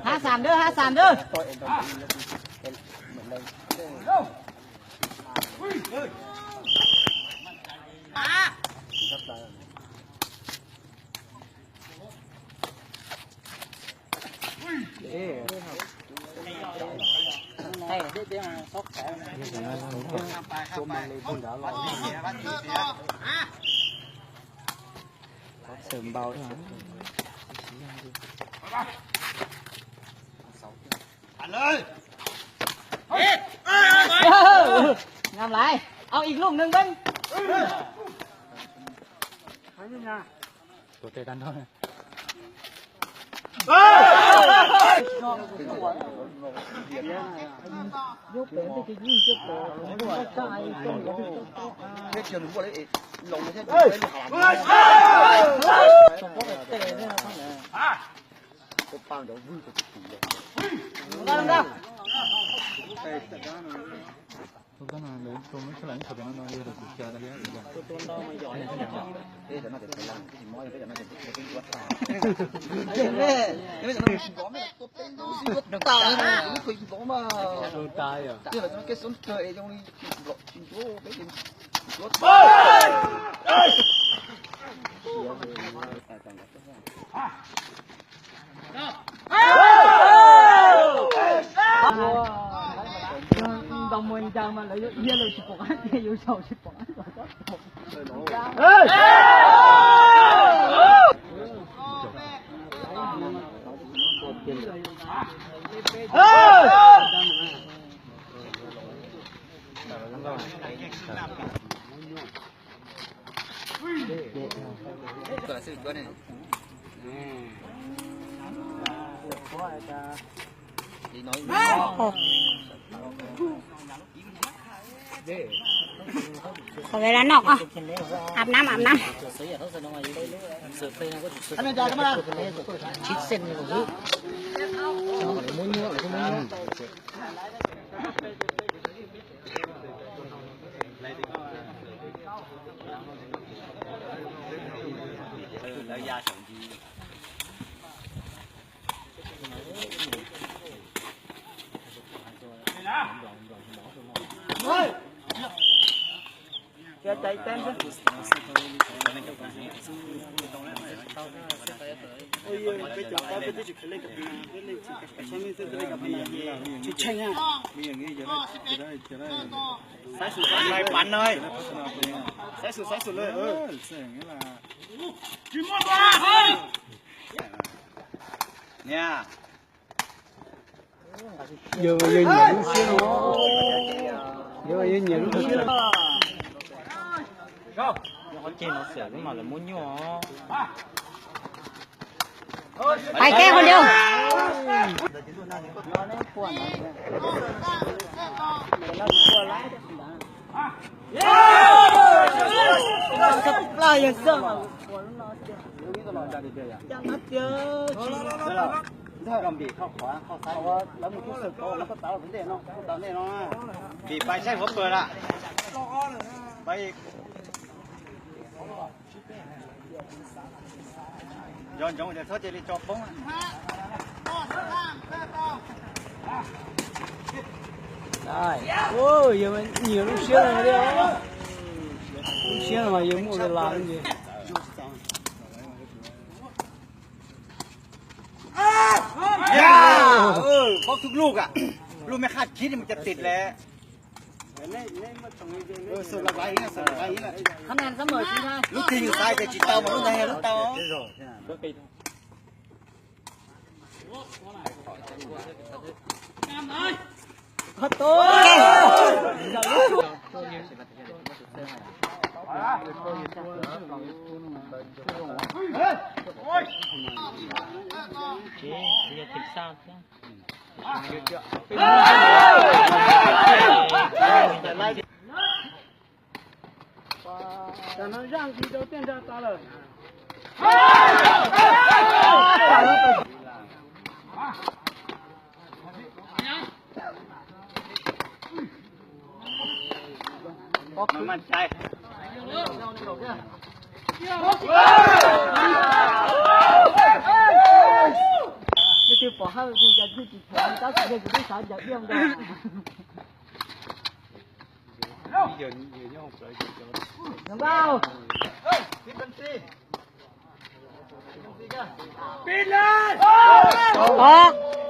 Hab xam dab, hab xam dab. Ngam lais, au ib lub nws nkeeb. Ntau muaj ncaws mas lawv yuav iab lawv tsis pom qab tias yuav zaum tsis pom qab. Khỏi về ra nọ, app năm, app năm. Saib xus, saib xus, saib xus. Niam. Yog yog nyiam lub siab no, yog yog nyiam lub siab no. Ua ceg no xwb mas lawv muab nyuaj. Pais keb hauv liu. Vim pais saib huv pawg lawm. Nco ntsoov tias txhob cia li tso poob. Nyiam lub siab no li, lub siab no mas yog muaj ua las li. Bóng thúc luk à? Lub mej khaj khib mas cas tim lawm. Lub twg yus xav tias tsis tau mas lub ntawd yog lub tau. Ov,